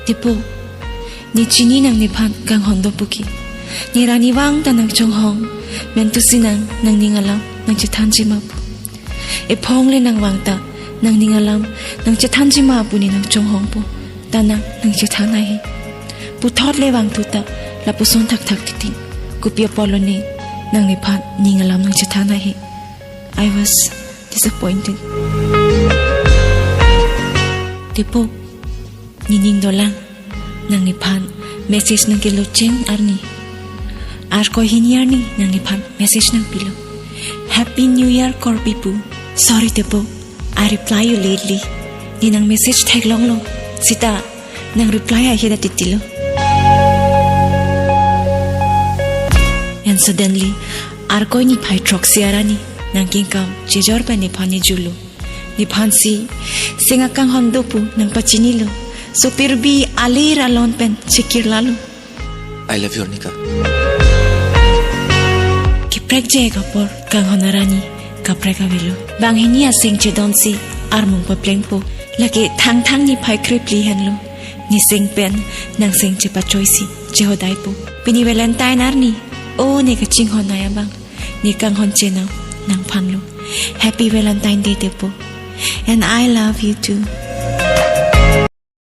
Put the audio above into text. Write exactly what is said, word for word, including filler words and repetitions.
Tepo, ne chini nang nephan kanghon do puke. Ne rani vang ta nang chonghong, mentu si nang nangning alam nang chethanji ma pu. Ephong le nang vang ta nangning alam nang chethanji ma pu ne nang chonghongpo. Ta nang nang chethan ahe. Puthot le vangthu ta lapuson thakthak titi. Kopi apotlo ne nang nephan ning alam nang chethan ahe. I was disappointed. Tepo, ne ning dolang, nang nephan message nang kelo cheng arni. Arkoi hini arni nang nephan message nang pilo. Happy New Year Korpi pu. Sorry Tepo, I reply you lately. Ne nang message theklonglo. Sita nang reply ahe da titilo. And suddenly, Arkoi niphai throksi arni, nang kengkam chejor pen nephan ne julo. Nephan si seng akanghon do pu nang pachinilo. Sopirbi alir alon pen chekirlalo. I love you, Arnika. Keprekjek apor kanghon arni kaprek avelo. Banghini aseng chedon si armung paplengpo. Lake Thangthang niphai krephli henlo. Ne seng pen nang seng chepachoi si chehodaipo. Pini Valentine arni, o ne kachinghon ai abang, ne kanghon chenam nangphanlo. Happy Valentine Day Tepo. And I love you too.